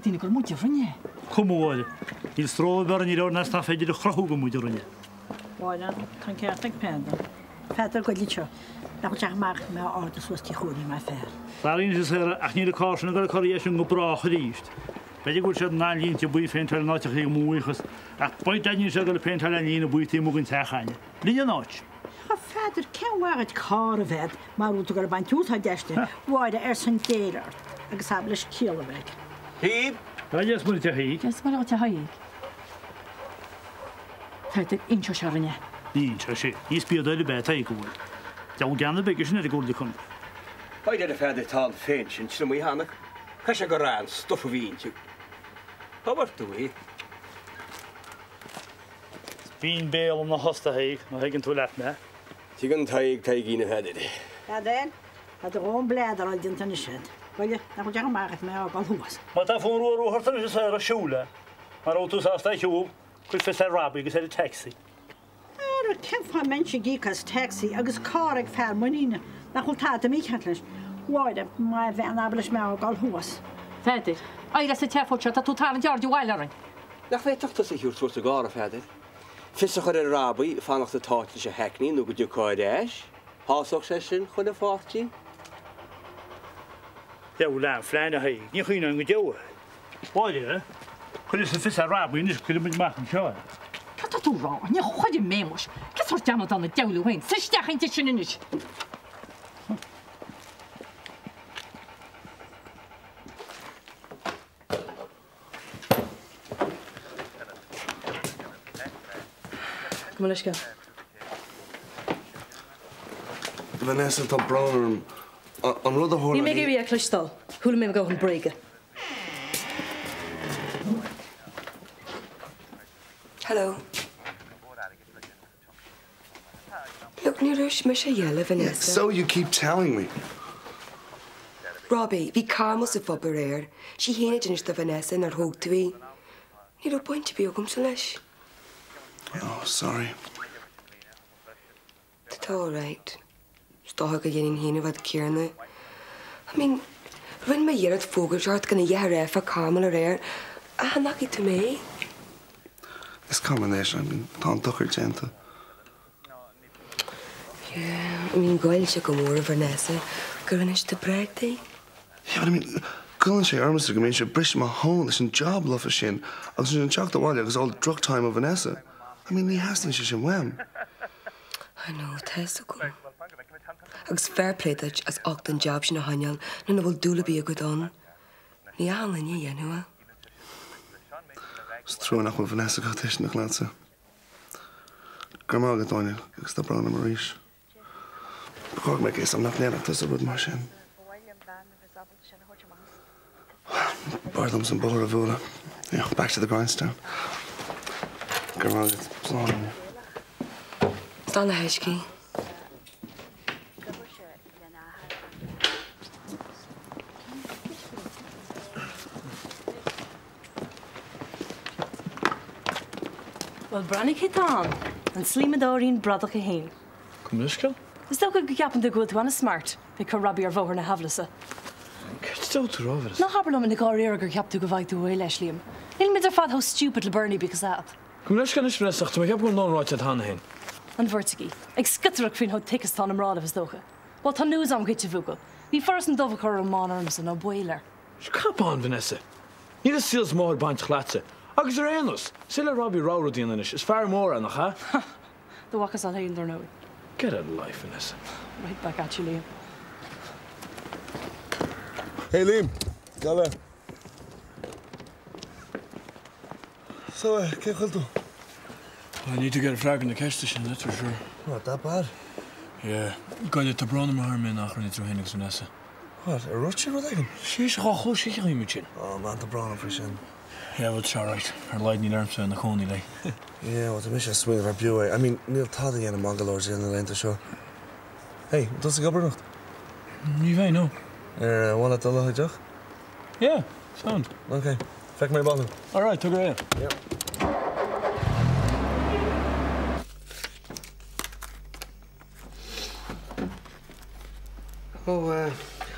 daoine gur muid a rinne é. Cuma a Mháire. Níl stró ar bith orainn ar leor nach féidir a chruthú gur muid a rinne é. Mháire, tá an ceart ag Peadar. Peadar, goil anseo. Nach bhfuil teach amach mé a ardú suas tí chóirí mar fear. Tharraing sé saor ach níl an carr sin ag dul ag cur dheis go brách arís. B'fhéidir go bhfuil siad in ann línte buí a phéinteáil in áiteachaí go mbuíochas, ach beidh daidí anseo ag dul ag péinteáil an líne buí taobh amuigh den teach a'inne. Linn an áit. A Pheadair, cén mhaith dhuit carr a bheith a'd mara bhfuil tú ag dul ag baint úsáid aisti, Mháire, ar son Dé ort, agus abair leis ciall a bheith aige. Thaidhg! Dia is Muire duit a Thaidhg. Dia is Muire duit a Thaidhg. Pheadair, inseoidh sé orainn é. Ní inseoidh sé. Ní spiadóir ar bith é Tadhg, an bhfuil? Deabhal gean ar bith aige sin ar an gcomhairle contae. Haigh a Pheadair, tá an phéint sin triomaithe cheana. Caithfidh sé gur an stuif a bhí inti. Cá bhfuair tú í? Is binn béal ina thost a Thaidhg, má thuigeann tú leat mé. Tuigeann Tadhg Taidhgín a Pheadair. Pheadair, tá do dhóthain bléadála déanta anois agat. Goile, nach bhfuil teach amach ach mé a fhágáil thuas. Má tá fonn rua rua ort anois a Sarah, siúil é. Mara bhfuil tú sásta a shiúl, cuir fios ar Robbie agus ar an taxi. Ara, cén fáth a mbeinnse ag íoc as taxi agus carr ag fear muiníne nach bhfuil tada mícheart leis? Mháire, maith bhean, abair leis mé a fhágáil thuas. Pheadair, éirigh as an tseafóid seo, tá tú ag tarraingt aird an bhaile orainn. Nach bhféadfadh tusa a thabhairt suas i gcarr, a Pheadair? Fios a chur ar Robbie fanacht sa t-áit leis an hackney nó go dtiocfá ar ais? Shásódh sé sin chuile pháirtí. Deabhal aon phlean a Thaidhg, ní chuimhneoinn go deo air. Mháire, cuirfeadsa fios ar Robbie anois, cuirfidh muid amach anseo é. Cad tá tú a rá? Ní chuirfidh mé muis. Cén sórt amadán an diabhal thú féin? Suigh isteach inti sin anois! Gabh mo leithscéal. Vanessa, tá brón orm. An rud a tharla Níl mé ag iarraidh é a chloisteáil. Chuala mé mo dhóthain bréige. Hello. Look, níor dhúirt mise a dhath le Vanessa. So you keep telling me. Robbie, bhí Carmel sa phub aréir. Sí féin a d'inis do Vanessa nár thóg tú í. Ní raibh baint ar bith agamsa leis. Oh, sorry. Tá tú alright. Is dócha go ndéanfainn féin an rud céanna. I mean, rinne mé iarracht fógairt ort gan a dhath a rá fá Carmel aréir ach an bhfaca tú mé? Is cuma anois, I mean, tá an dochar déanta. Yeah, I mean, ghoill sé go mór ar Vanessa gur inis tú bréag di. Yeah, but I mean, goilleann sé ormsa go mbíonn sé ag briseadh mo thóin leis an job lofa sin agus ansin teacht abhaile agus all droch time ó Vanessa. I mean, ní theastaíonn sé sin uaim. I know, tá fhios agam. Agus fair play duit as ucht an jab sin a choinneáil nuair nach bhfuil dúil ar bith agat ann. Ní achan duine a dhéanfadh é. Is trua nach bhfuil Vanessa chomh tuisceanach leatsa. Go raibh maith agat, Áine, agus tá brón orm arís. Ba chóir go mbeadh a fhios agam nach ndéanfadh tusa rud mar sin. B'fhearr domsa an bóthar a bhualadh. Yeah, back to the grindstone. Go raibh maith agat. Slán, Áine. Slán a thaiscí. Bhuel, breathnaigh cé tá ann, an slíomadóirín bradach é féin. Gabh mo leithscéal? Is dócha go gceapann tú go bhfuil tú an-smart ag cur Robbie ar bhóthar na haimhleasa. Céard atá tú a rá, Vanessa? Ná habair liom i ndáiríre gur cheap tú go bhfaighidh tú réidh leis, Liam. Nílimid ar fad chomh stupid le Bernie, bíodh a fhios agat. Gabh mo leithscéal anois, Vanessa, ach tá mé ag ceapadh go bhfuil mo dhóthain ráite agat cheana féin. An bheirt agaibh. Ag sciotaireacht faoin chomh thick is atá na mná libh, is dócha. Bhuel, tá news agam dhuit, a bhuachaill. Ní foras an dubh a chur ar an mbán ormsa, ná baol air. Cupán, Vanessa. Níl a saol is a máthair bainteach leatsa. Agus ar aon nós, is é le Robbie rogha rud a dhéanamh anois, is fear mór é, nach ea? Ha! Do mhacasamhail féin, dar ndóigh. Get a life, Vanessa. Right back at you, Liam. Hey Liam, gabh i leith. So, eh, cén chaoi a bhfuil tú? Well, níl tú ag iarraidh freagra na ceiste sin, that's for sure. What, that bad? Yeah. Gabh i leith, tá brón orm a thar mionn nach rinne tú féin agus Vanessa. What, ar dhúirt sí rud éigin? She's dhá chluais shíochaí muid sin. Oh man, tá brón orm faoi sin. Yeah, bhuel, tá alright. Ar a laghad níl ormsa ina chónaí léi. Yeah, bhuel, tá mise ag smaoineamh ar b'fhiú é. I mean, níl tada a dhéanamh maith go leor di na laethanta seo. Hey, an tusa ag obair anocht? Ní bheidh, no. Ar mhaith leat dul le haghaidh deoch? Yeah, sound. Ok, feicfidh mé ar ball thú. Alright, tóg ar é. Yeah. Oh,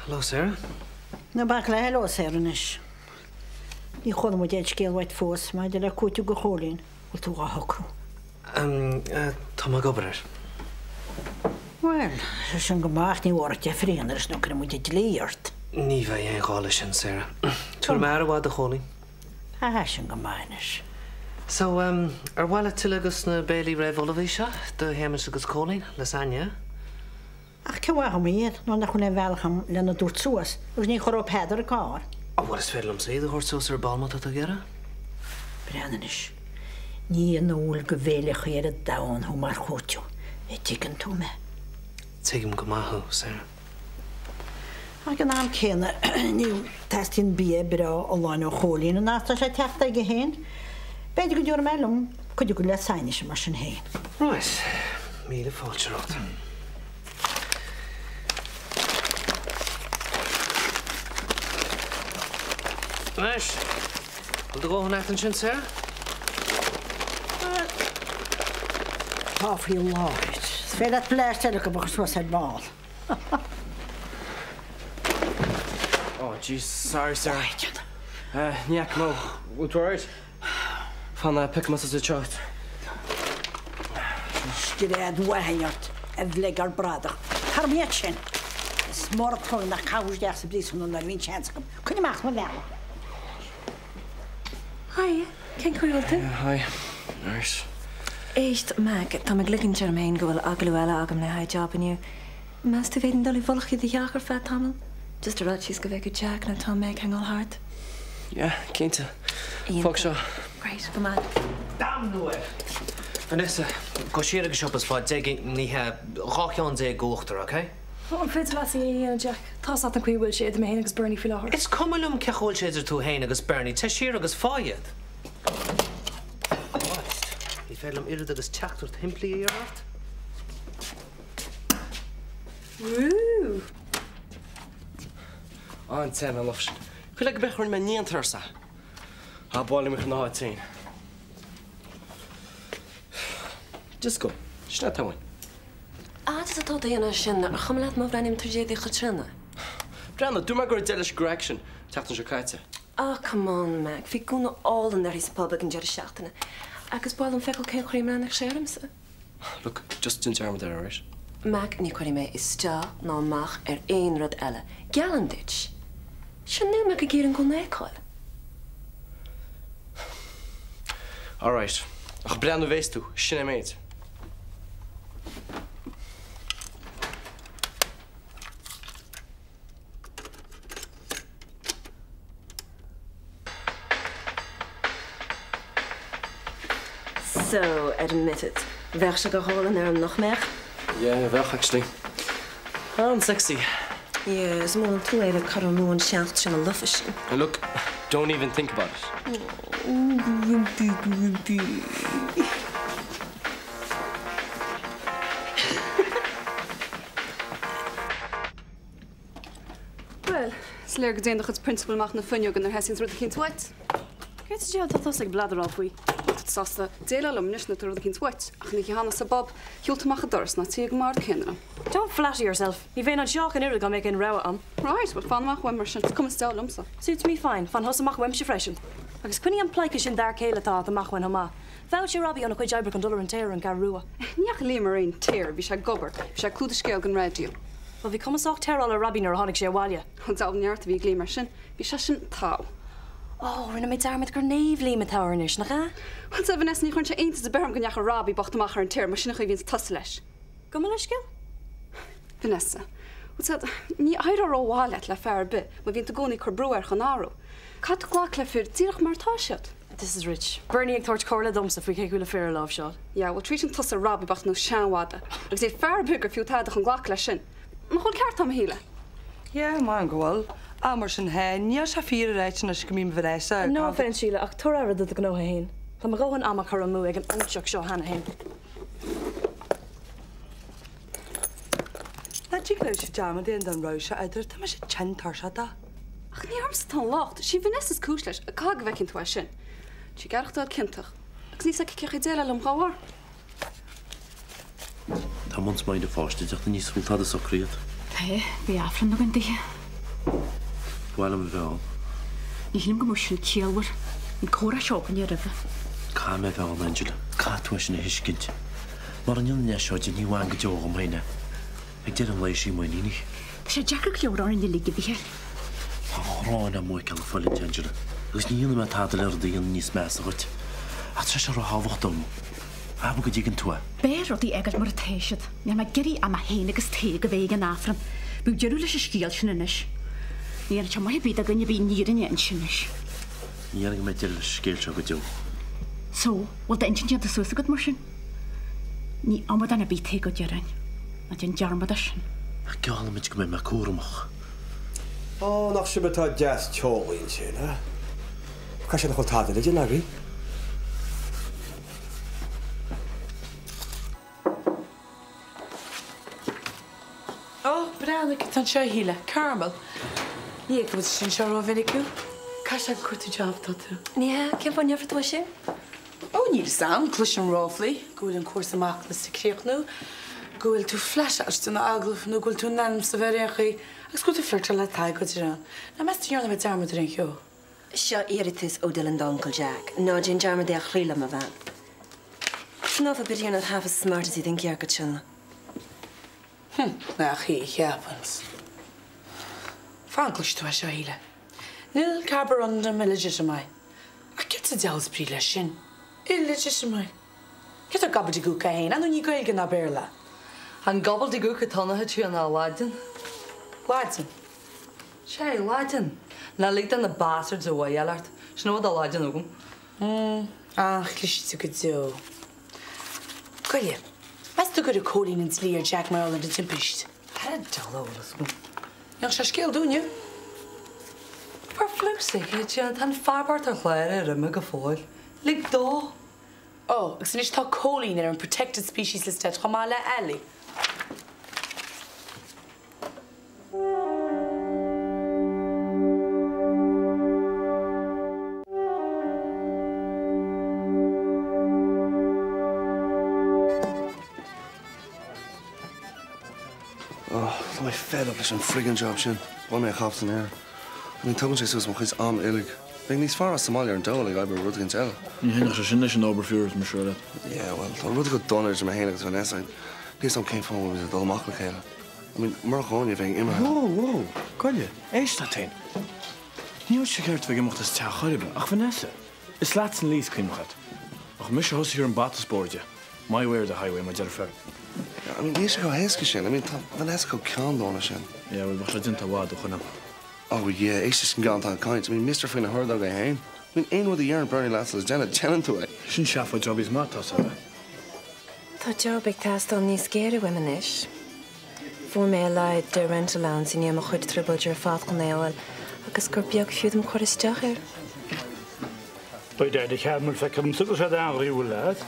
hello Sarah. Ná bac le hello Sarah anois. Ní chuala muid aon scéal uait fós maidir le cúiteamh do Chóilín. Bhfuil tú dhá shocrú? Tá mé ag obair air. Bhuel, sé sin go maith ach ní mhór duit deifir a dhéanamh leis nó cuirfidh muid an dlí ort. Ní bheidh aon ghá leis sin, Sarah. Tabharfaidh mé aire mhaith do Chóilín. Ah, sin go maith anois. So, ar mhaith leat tuilleadh dos na béilí réamh-ullmhaithe seo do Shéamus agus Cóilín, lasagne? Ach cén mhaith dhom iad nuair nach bhfuil aon bhealach agam lena dtabhairt suas agus ní chorróidh Peadar an carr. Ó bhuel is féidir liomsa iad a thabhairt suas ar ball má tá tú ag iarraidh. Breathnaigh anois. Ní i ndúil go bhéileachaí ar an domhan thú mar chúiteamh. An dtuigeann tú mé? Tuigim go maith thú, Sarah. Ag an am céanna ní teastaíonn bia breá fholláin ó Chóilín an fhad tá sé ag teacht aige féin. B'fhéidir go dtabharfaidh mé liom cuid de na lasagne sin mar sin féin. Right. Míle fáilte romhat. Anois, bhfuil do dhóthain agat ansin, Sarah? Tá faoi láthair. Is féidir leat bleaist eile acu a chur suas ar ball. Oh, jeez, sorry, Sarah. Ní fhaca mé. Bhfuil tú alright? Fan, piocfaidh mé suas iad seo dhuit. Scread mhaith ort, a bhleagueard bradach. Tar iad sin! Is mór an trua nach caitheadh isteach sa bpríosún nuair a bhí an seans agam. Coinnigh amach as mo bhealach. Hi, cén chaoi a bhfuil tú? Hi, alright. Éist, Mac, táim ag ligint orm féin go bhfuil agallamh eile agam le haghaidh job inniu. Meas tú bhféadfainn dul i bhfolach i do theach ar feadh tamaill? Just a rá síos go bhfeicfidh Jack nó tá mé ag hangáil thart. Yeah, cinnte. Fág seo. Great, go maith. Damnú air! Vanessa, gabh siar ag an siopa is faigh 10, ní hea, 12 cheann d'uachtar, ok? An féidir leat é a dhéanamh, Jack? Tá's a't an chaoi a bhfuil sé idir mé féin agus Bernie faoi láthair. Is cuma liom cén chaoi a bhfuil sé idir tú féin agus Bernie, téigh siar agus faigh iad. Christ, ní féidir liom oiread agus teachtaireacht shimplí a iarraidh ort? Woo! An-damn I love sin. Cuir le go beith rinne mé an turas a. Á báile mé chun na háite féin. Disco. Sin é atá uainn. Fhad is atá tú a dhéanamh sin, ar chuma leat má bhreathnaím trí éadaí Chaitríona? Breathnaigh, dúirt mé go raibh deireadh leis an gcraic sin, an tseachtain seo caite. Ah, come on, Mac, bhí gúna álainn uirthi sa pub ag an deireadh seachtaine. Agus ba mhaith liom feiceáil cén chaoi a mbreathnódh sé ormsa. Look, just déan dearmad air, alright? Mac, ní chuirfidh mé isteach ná amach ar aon rud eile. Geallaim duit. Sure níl mé ach ag iarraidh an gúna a fheiceáil. Alright. Ach breathnú a bheas tú, sin é an méid. So, admit it, bheadh sé go hálainn orm, nach mbeadh? Yeah, bheadh, actually. An-sexy. Yeah, is mór an trua é bheith ag cur amú an seans sin an lofa sin. Look, don't even think about it. Oh, grumpy, grumpy. Bhuel, is léir go dtéann do chuid prionsabal amach na fuinneoga nuair a theastaíonns rud eicínt uait. Céard sa diabhal atá tusa ag bladaráil faoi? Tá tú sásta déileáil liom anois nuair atá rud eicínt uait, ach an oíche cheana sa bpub, shiúil tú amach an doras ná tí ag an mbord céanna liom. Don't flatter yourself. Ní bheinn anseo ach an oiread dá mbeadh aon rogha a'm. Right, bhuel fan amach uaim mar sin, is cuma sa diabhal liomsa. Suits me fine, fan thusa amach uaimse freisin. Agus coinnigh an pleidhce sin d'fhear céile atá a'd amach uainn chomh maith. Mheall sé Robbie óna chuid oibre chun dul ar an téar ar an gCeathrú Rua. Ní fhaca Liam ar aon téar, bhí sé ag obair, bhí sé ag clúdach scéal don raidió. Bhuel bhí cuma sách teireála ar Robbie nuair a tháinig sé abhaile. An diabhal neart a bhí ag Liam air sin, bhí sé sin togha. Ó, rinne mé dearmad gur Naomh Liam atá air anois, nach ea? Bhuel, sea, Vanessa, ní chuireann sé iontas ar bith orm go ndeachaigh Robbie bocht amach ar an téar, mar sin an chaoi a bhíonns tusa leis. Gabh mo leithscéal? Vanessa, Bhuel, sea, ní éireoidh rómhaith leat le fear ar bith má bhíonn tú i gcónaí ag cur brú air chun athrú. Caithfidh tú glacadh le fir díreach mar atá siad. This is rich. Bernie ag tabhairt comhairle domsa faoi cé chaoi le fir a láimhseáil. Yeah, bhuel, treatann tusa Robbie bocht ar nós seanmhadadh, agus níl fear ar bith gur fiú tada chun glacadh leis sin. Nach bhfuil ceart a'm, a Shíle? Yeah, maith go bhfuil. Ah, mar sin féin, níl sé fíor a ráit anois go mbím Vanessa ag No offence, Síle, ach tabhair aire do do ghnótha fhéin. Tá mo dhóthain ama curtha amú ag an óinseach seo cheana fhéin. Ná tig leis dearmad a dhéanamh den raibh sé idir, tá mise tinn tuirseach de. Ach ní ormsa atá an locht, sí Vanessa is cúis leis, caithfidh go bhfeiceann tú é sin. Tá sí ag aireachtáil ciontach, agus níl 's aici cén chaoi déileáil liom dhá bharr. Tá months maith de pháiste ag teacht aníos, bhfuil tada socraithe agat? Tá, beidh Aifreann againn daoithe. Ba mhaith liom a bheith ann. Ní shílim go mbeadh sin ciallmhar. Bhí an comhrá seo againne roimhe. Caithfidh mé a bheith ann, Angela. Caithfidh tú é sin a thuiscint. Mura ndéanaim é seo di, ní bhfaighinn go deo dhom féin é. Ag deireadh an lae, is í m'iníon í. Tá sé deacair go leor orainn uilig, a Mhichíl. Tá an ghráin á mbuaicéal ag fulaingt, Angela, agus ní dhéanfaidh mé tada le rud a dhéanamh níos measa dhuit. Ach tá sé ríthábhachtach dom. Abair go dtuigeann tú é. B'fhearr rudaí a fhágáil mar atá siad. Níl mé ag iarraidh ach mé féin agus Tadhg a bheith ag an Aifreann. Bíodh deireadh leis an scéal sin anois. Ní dhéanfaidh sé maith ar bith do dhuine ar bith an fhírinne a inse anois. Ní dhéanfaidh mé deireadh leis an scéal seo go deo. So, bhfuil d'intinn déanta suas agat mar sin? Ní amadán ar bith Tadhg Ó Direáin. Ná déan dearmad de sin. Ach geallaimid go mbeidh mé cúramach. Ó, nach sibh atá deas teolaí ansin, a? Caithfidh sé nach bhfuil tada le déanamh agaibh. Ó, breathnaigh, tá anseo a Shíle. Carmel. Ní fheicimid anseo rómhinic thú. Caithfidh sé gur cuartú job atá tú. Ní hea, cén fáth a ndéarfá tú é sin? Ó, níl fhios a'm, cloisim ráflaí go bhfuil an cúrsa macnas ag críochnú, go bhfuil tú flat out ag déanamh agallamh nó go bhfuil tú in ainm 's a bheith ar aon chaoi agus go bhfuil tú ag flirteáil le Tadhg Ó Direáin. Ná meas tú dhearna mé dearmad ar aon cheo? Seo iarratas ó Dylan d'uncail Jack. Ná déan dearmad é a chloí liom, a bhean. It's an awful pity you're not half as smart as you think you are, Caitríona. Hm, nach hí a cheapanns. Fan go gcloisfidh tú é seo, a Shíle. Nil carborundum illegitimi. Ach céard sa diabhal is brí leis sin? Illegitimi. Céard é gobbledygook é féin? Ar ndóigh ní Gaeilge ná Béarla. An gobbledygook atá ann a Chaitríona ná Laidin. Laidin? Sea, Laidin. Ná lig do na bastards a mhaidheáil ort. Sin a bhfuil de Laidin agam. Hm, an-chliste go deo. Goile, meas tú gcuirfidh Cóilín an dlí ar Jack mar gheall ar an timpist? Tá an diabhal a eolas agam. Dhein sé scéal dúinne. For flip's sake, a Chaitríona, tá an fear bocht ar chláir a dhroime go fóill. Lig dó. Ó, agus anois tá Cóilín ar an protected species list chomh maith le Ali. Oh, tá mé fed up leis an friggin' job sin. Bhain mé a chaitheamh san aer. I mean, tógann sé suas mo chuid am uilig. Bheinn níos fearr as sa mbaile ar an dól ag obair ar rud éigin eile. Ní thaitneodh sé sin leis an obair fiú, is mise a rá leat. Yeah, well, tá rudaí go dona idir mé féin agus Vanessa. Níl fhios agam cén fáth a bhfuil muid ag dul amach le chéile. I mean, murach Áine bheinn imithe. Whoa, whoa, goile, éist leat féin. Níl sé ceart a bheith ag imeacht as teach chor ar bith, ach Vanessa. Is leatsa an lease, cuimhnigh agat. Ach mise a thosaigh ar an bata is b'airde. My way or the highway, mar deir fear. Yeah, I mean, níl sé chomh héasca sin. I mean, tá Vanessa chomh ceanndána sin. Yeah, well, bheadh sé déanta i bhfad ó shoin. Oh yeah, éist leis an gceann atá ag caint. I mean, Mister faoi na hordóga é féin. I mean, aon rud a dheireann Bernie leat le déanamh, déanann tú é. Sin seafóid jobby is maith atá sa bheith. Tá job ag teastáil níos géire uaim anois. Fuair mé a laghad de rent allowance i ndiaidh mo chuid trioblóide ar fad chun é a fháil agus gur beag fiú dom cur isteach air. Beidh Daid Carmel feicthe agamsa go raibh sé an-ghroíúil leat.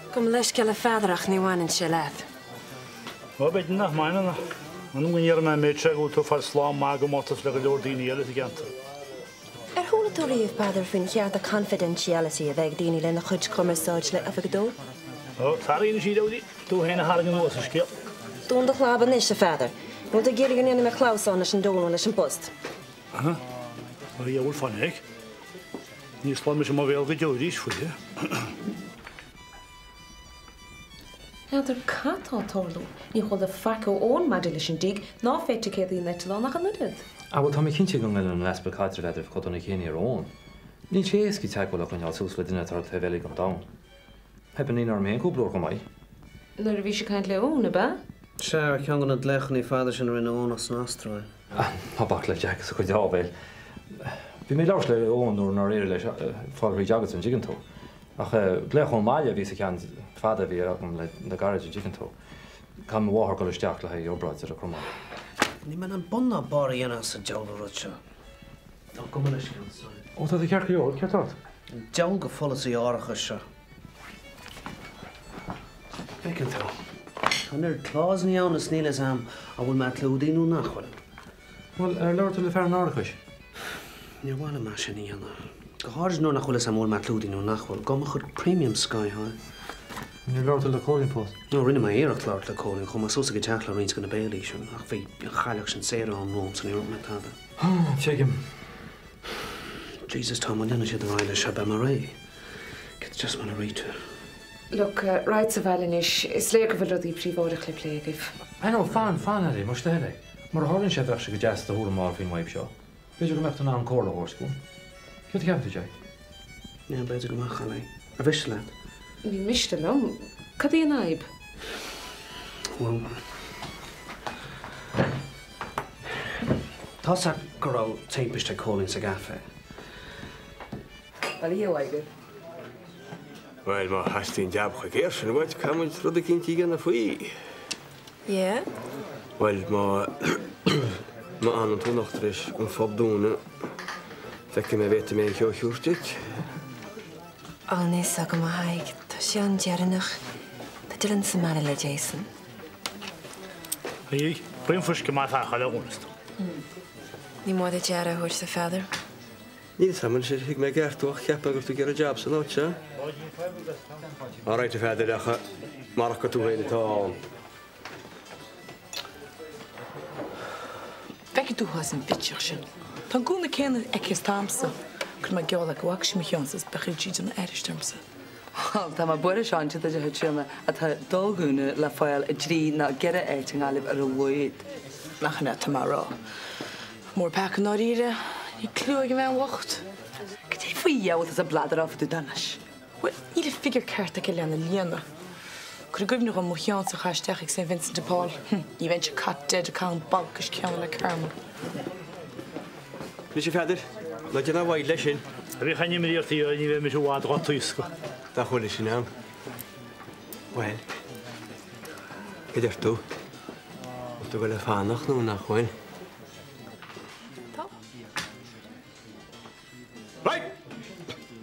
Gabh mo leithscéal a Pheadair ach ní bhaineann sé leat. Ó, b'fhéidir nach mbaineann ach m'anam go ndéarfaidh mé an méid seo go bhfuil tú ag fáil slám maith i gcomórtas le go leor daoine eile sa gceantar. Ar chuala tú riamh, Peadar, faoin chearta confidentiality a bheith ag daoine lena chuid cumarsáid le Oifig 2? Ó, tar anois, a Leoraí, tú féin a tharraing anuas an scéal. Dún do chlab anois, a Pheadair. Nó tú ag iarraidh go ndéanfaidh mé clamhsán leis an dól nó leis an bpost. Aha. A dhiabhail fainic. Ní slánfaidh mise mo bhéal go deo arís faoi. N'fheadar cad tá ag tarlú. Níor chuala faic ó Eoin maidir leis an dtigh ná fé ticéadaí an eitleáin ach an oiread. Ah bhuel tá mé cinnte go ngoilleann an easpa caidrimh eadraibh chomh dona céanna ar Eoin. Níl sé éasca teagmháil a choinneáil suas le duine atá ar an taobh eile den domhan. Theip an líne orm féin cúpla uair chomh maith. Nuair a bhís ag caint le Eoin, ab ea? Sea, ar cheann de na glaochanna fada sin a rinne Eoin as an Astráil. Ná bac le Jack is a chuid áibhéil. Bhí mé ag labhairt le Eoin nuair nár éirigh leis fáil thríd agatsa, an dtuigeann tú. Ach glaoch ón mbaile a bhí sa cheann fada a bhí agam le gairid, an dtuigeann tú. Caithfidh mo mháthair dul isteach le haghaidh obráid ar a cromán. Níl mé in ann bun ná barr a dhéanamh as an diabhal rud seo. Ó, gabh mo leithscéal, sorry. Ó, tá tú ceart go leor, céard tá ort? An diabhal de pholasaí árachais seo. Feiceann tú. Tá an oiread clauseanna ann is níl fhios a'm an bhfuil mé clúdaithe nó nach bhfuil. Bhuel, ar labhair tú le fear an árachais? Níor mhaith liom é sin a dhéanamh. Go háirid nuair nach bhfuil fhios a'm an bhfuil mé clúdaithe nó nach bhfuil. Gabh mo chuid premium sky high. Níor labhair tú le Cóilín fós? No, rinne mé iarracht labhairt le Cóilín. Chuaigh mé suas ag an teach le roinnt de na béilí sin, ach bhí an chailleach sin Sarah ann romham so ní raibh mé tada. Tuigim. Jesus, Tom, má dhéanann siad ar aghaidh leis seo, beidh mé réidh. Céard just mar a rí tú? Look, raghadsa abhaile anois. Is léir go bhfuil rudaí príobháideach le plé agaibh. I know, fan, fan, Eddie, más do thoil é. Mura tharlaíonn sé, bheadh sé go deas do thuairim a fháil faoin bhfadhb seo. B'fhéidir go mbeadh tú in ann comhairle a thabhairt dúinn. Céard a cheapann tú, Jack? Yeah, b'fhéidir go mbeadh, Ellie. Ar mhiste leat? Ní miste liom. Cad í an fhadhb? Bhuel, tá's agat go raibh timpiste ag Cóilín sa gcaife. Bhuel, oíche mhaith agaibh. Bhuel, má theastaíonn jab chomh géar sin uait, caithfidh muid rud eicínt a dhéanamh faoi. Yeah? Bhuel, má má fhanann tú anocht tar éis an phub dúnadh, feicfidh mé an bhféadfaidh mé aon cheo a thabhairt duit. Ó, níl 's agam, a Thaidhg. Tá sé an-deireanach. Tá Dylan sa mbaile le Jason. Aye, braon fuisce maith fear chuile dhuine. Ní mór duit aire a thabhairt do Pheadar. Níl 's agam anois ar thuig mé i gceart tú ach cheap mé go raibh tú ag iarraidh jab san áit seo. Alright a Pheadair ach marach gur tú féin atá ann. Feicfidh tú thuas an bhitseach sin. Tá an gúna céanna aici is atá a'msa. Cuirfidh mé geall leat go bhfaca sí mo cheannsa is beidh sí ag déanamh aithris ormsa. Bhuel, tá mé buartha Seán, duit a Chaitríona, tá do ghúna le fáil i dtrí nó gceithre áit i nGaillimh ar a laghad. Nach in é atá mé a rá. Mór peaca i ndáiríre, níl cliú ag an bhean bhocht. Cad é faoi dheabhal atá sí ag bladeráil fá dtaobh de anois? Bhuel, níl an figiúr ceart aici lena líonadh. Cuir i gcuimhne dhom mo cheannsa a chaith isteach ag St Vincent de Paul. Ní bheinnse cat dead ag caitheamh an balcais céanna le Carmel. Anois a Pheadair, ná déan aon mhoill leis sin. A bhí cheana imní ort, ní bheidh mise i bhfad dhá taoscadh. Nach bhfuil sin ann? Bhuel, cad deir tú? Bhfuil tú ag dul a fanacht nó nach bhfuil? Tá. Right!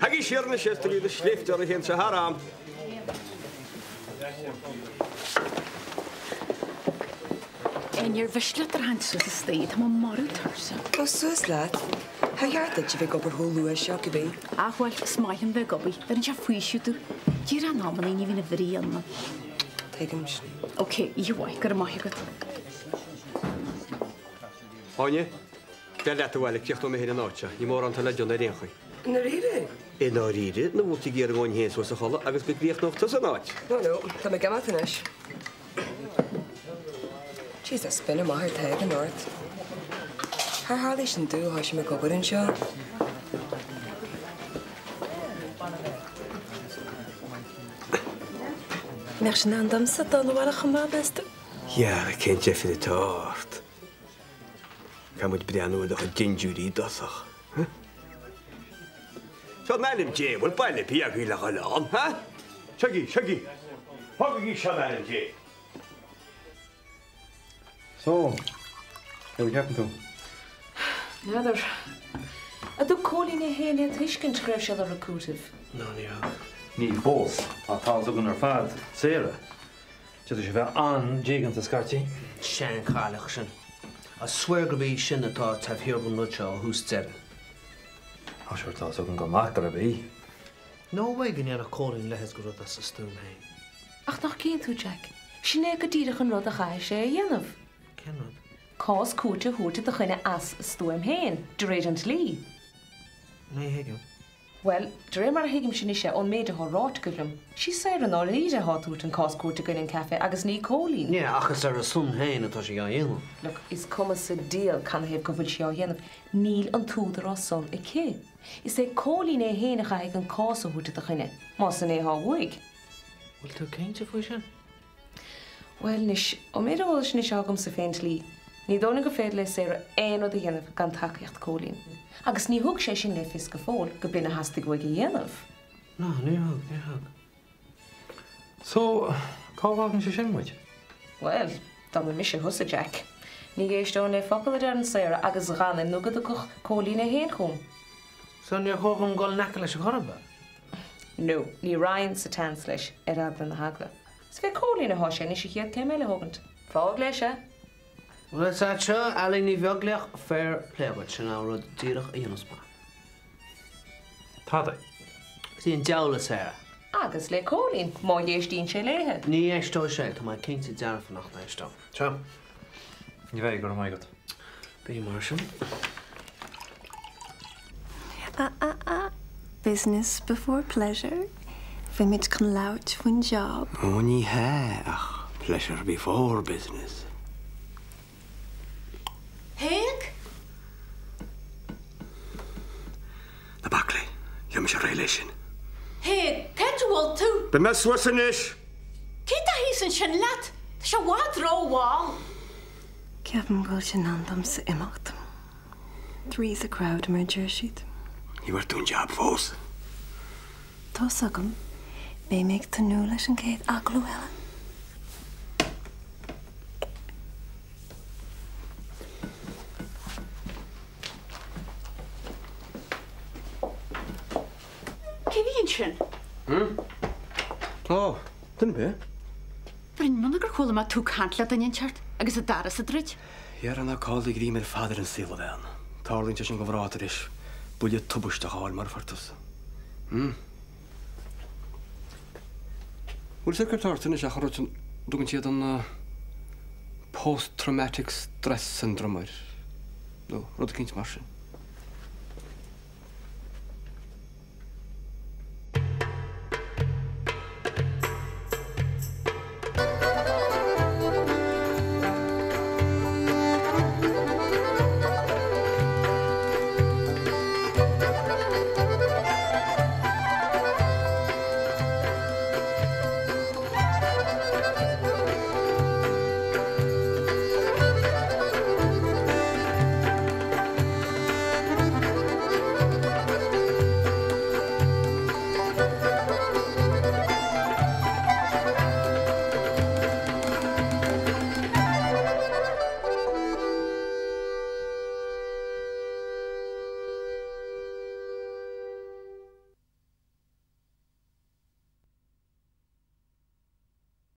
Tagaigí siar anois is tugaigí na sléibhte oraibh féin seo thar am. Níor mhiste leat a tharraingt suas istoíche, tá mé marbh tuirseach. Ó, suas leat. Char cheart duit a bheith ag obair chomh luath seo, cibé. Ach bhuel, is maith liom bheith ag obair. Bheireann sé faoiseamh domh. Díreach in amannaí ní bhíonn a bhrí ionam. Tuigim sin. Ok, oíche mhaith, go raibh maith agat. Áine, Beir leat abhaile, críochnóidh mé féin an áit seo. Níl mórán atá le déanamh ar aon chaoi. I ndáiríre? I ndáiríre, nó bhfuil tú ag iarraidh go ngabhfainn féin suas a chodladh agus go gcríochnódh tusa an áit? No, no, tá mé ag imeacht anois. Jesus, b'in amach ar Tadhg anocht. Char tharlaigh sin domh ó thoisigh mé ag obair anseo. Mbeadh sé in am domsa dul abhaile chomh maith, meas tú? Yeah, cén deifir atá ort? Caithfidh muid breathnú ar do chuid dindiúirí i dtosach. Seo in ainm Dé, bhfuil baile ar bith agaibh le dhul ann, ha? Seoigí, seoigí! Fágaigí seo in ainm Dé! So, céard a cheapann tú? N'fheadar. An dtug Cóilín é féin le tuiscint go raibh sé ag lorg cúitimh? No, níor thug. Ní fós, ach tá's againn ar fad, Sarah. D'fhéadfadh sé bheith an-diaganta scaití. Seanchailleach sin. I swear gurb í sin atá taobh thiar den rud seo ó thús deireadh. Tá sure tá's againn go maith gurb í. No way go ndéanfadh Cóilín a leithéid de rud as a stuaim féin. Ach nach gcíonn tú, Jack, sin é go díreach an rud a chaithfidh sé a dhéanamh. Cén rud? Cás cúirte a thabhairt i do choinne as a stuaim féin, de réir an dlí. Ní thuigim. Bhuel, de réir mar a thuigimse anois é ón méid atá ráite agaibh liom, sí Sarah i ndáiríre atá ag tabhairt an cás cúirte i gcoinne an caife agus ní Cóilín. Yeah, ach is ar a son féin atá sí á dhéanamh. Look, is cuma sa diabhal canathaobh go bhfuil sí á dhéanamh, níl an t-údarás san aici. Is é Cóilín é féin a chaithfidh an cás a thabhairt i do choinne, más in é atá uaidh. Bhfuil tú cinnte faoi sin? Bhuel, anois, ón méid eolais anois atá agamsa fén dlí, ní dóigh liom gur féidir le Sarah aon rud a dhéanamh gan tacaíocht Cóilín. Agus ní thug sé sin le fios go fóill go b'in a theastaigh uaidh a dhéanamh. No, níor thug, níor thug. So, cá bhfágann sé sin muid? Bhuel, dá mba mise thusa, Jack, ní éisteoinn le focal a deireann Sarah agus dh'fhanfainn nó go dtiocfadh Cóilín é féin chugam. So, níor chóir dhom dul in aice leis ar chor ar bith? No, ní raghainn sa tseans leis ar eagla na heagla. Is fé Cóilín athá sé anois an chéad céim eile a thógaint. Fág leis é! Bhuel, is ait seo, Ailín Ní Bheaglaoich, fair play dhuit, sin an rud díreach a dhéanfas mé. Tada. Is í an diabhal le Sarah. Agus le Cóilín, má éistíonn sé léithe. Ní éisteoidh sé, tá mé cinnte dearfa nach n-éisteoidh. Seo. Ní bheidh, go raibh maith agat. Bí mar sin. Ah ah ah, business before pleasure. Bhí muid chun labhairt faoin job. Ó ní hea, ach pleasure before business. Thaidhg? Ná bac léi, gheobhaidh mise réidh leis sin. Thaidhg, cá háit a bhfuil tú? Beidh mé suas anois! Cé tá thíos ansin leat? Tá sé i bhfad ró-mhall. Ceapaim go bhfuil sé in am domsa imeacht. Three's a crowd, mar a deir siad. Ní bhfuair tú an jab fós. Tá's agam. Beidh mé ag tnúth leis an gcéad agallamh eile. Cé bhí ansin? Hmm? Ó, duine ar bith. Bhí mé gur chuala mé tú ag caint le duine inteacht agus an doras á druid. Dhera ná cáil do ghreim ar fad ar an saol a bhean. Tarlaíonn sé sin go bhreá tar éis buille tubaisteach a fháil mar a fuair tusa. Hmm? Bhfuil fhios agat céard atá ort anois ach an rud sin a dtugann siad an post traumatic stress syndrome air nó rud eicínt mar sin.